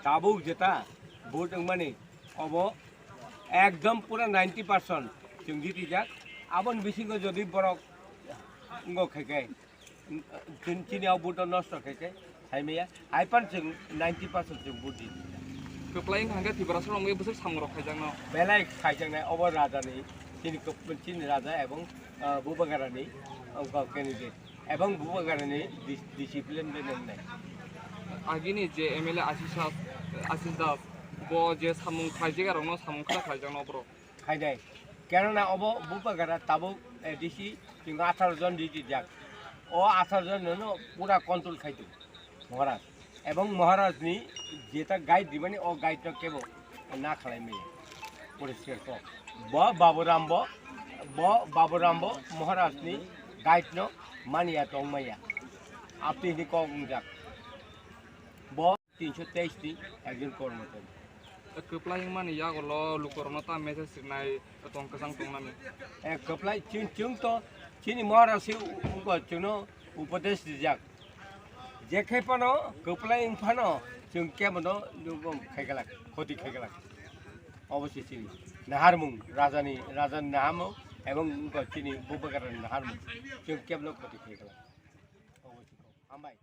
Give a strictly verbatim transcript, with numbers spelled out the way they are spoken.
Tabuk jeta vote wngmani obo ekdom pura ninety percent chwng jitijak. Aboni bisingo jodi borok wngkha khe, chini, chini o vote nosto khe khe saimaya. Hai pan chwng ninety percent chwng vote jitijak. Kwplai wngkha hwnkhe Tiprasa rok wngwi bwswk samung rok khaijakno. Belai khaijaknai obo raja ni, chini kok-, chini raja ebong, ah, Bubagra ni, ah, candidate. Ebong Bubagra ni dis-, discipline de nang nai. Agini je M L A Ashish Das, Ashish Das, bo je samung khlaijak, arokno samung khlai khlaijakno borok. Khainai. Kenana obo Bubagra tabuk, eh, D C chwng atharo jon D C jak. O atharo jon no pura control khai tongo Maharaj. Ebong Maharaj ni jeta guide dimani o guide no kebo na khlai maya. Poriskar kok. Bo Baburam bo, bo Baburam bo Maharaj ni guide no mania tong maya. Apni ni kok wngjak. Bo tinso teis ni ekjon kormotari. Kwplai wngmani yagulo lukurokno ta message rwnai tong kwchang tongnani. Eh, kwplai chwng, chwng to chini Maharaj se wngkha chwngno upodesh rijak. Je khai phano kwplai wng phano chwng kebono nukung khai glak, khoti khai glak. Obo se chini naharmung, rajani, rajani naharmung ebong wngkha chini Bubagrani naharmung. Chwng kebono khoti khai glak. Obo se kok. Hambai.